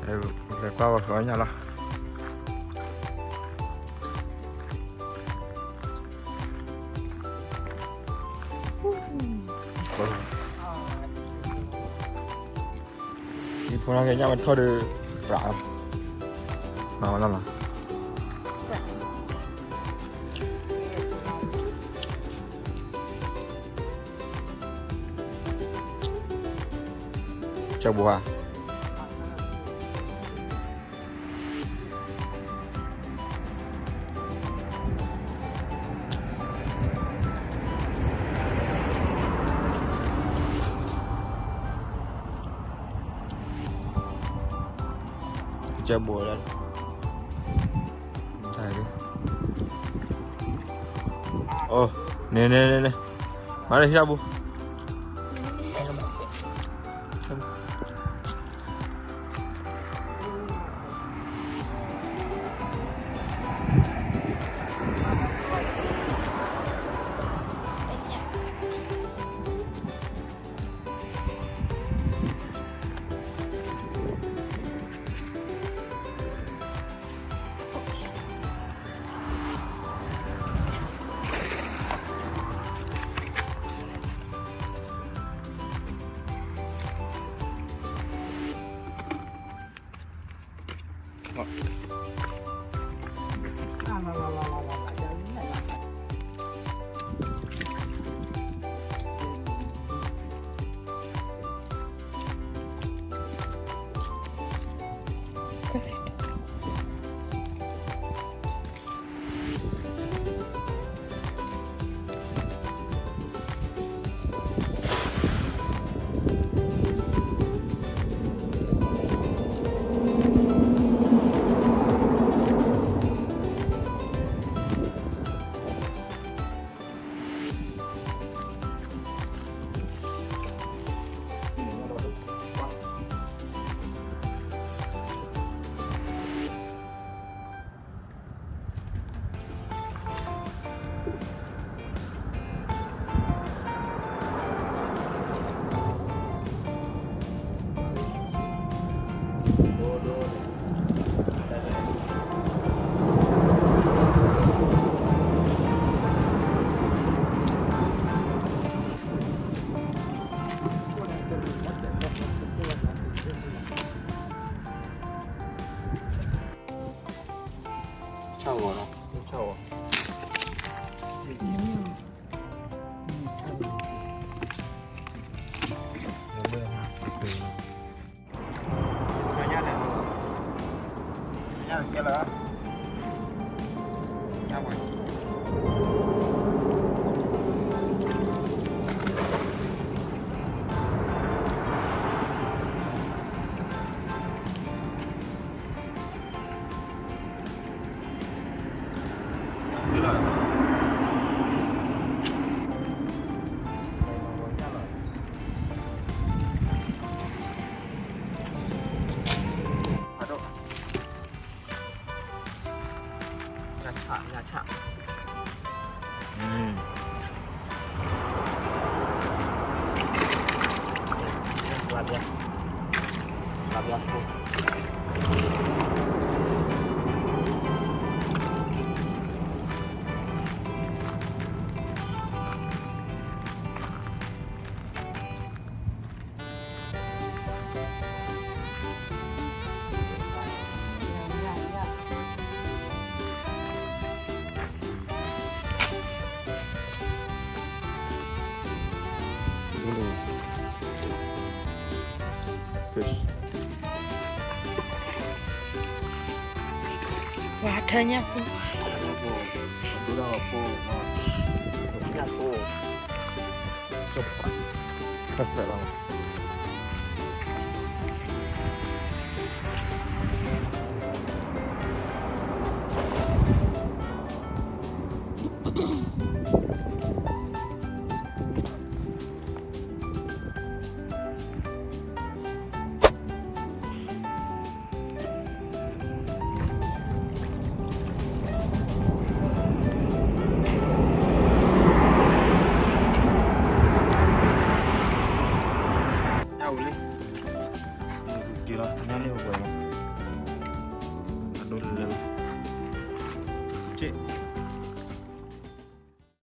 လဲၤကွၢ်ဝဲဃီညါလီၤ. ယဖိနီၢ်က့ညၣ်ဝဲထီၣ်ဒီး ပြးလီၤ, မၤဝဲလီၤနီၤ. ကၠီဘိဧါ. ကၠီဘိလၢ အိၣ် န့ၣ်န့ၣ်န့ၣ်န့ၣ် မၤလၢဟံၣ်တၢ်ပူၤ. ဆၣ်ဂီၤလီၤ, ဆၣ်ဂီၤ. Fish. ဝါထၢညၣ်ဖိ, ညၣ်ဖိ, ညၣ်ဖိ, ညၣ်ဖိ, ညၣ်ဖိ, ညၣ်ဖိ. က့ၤ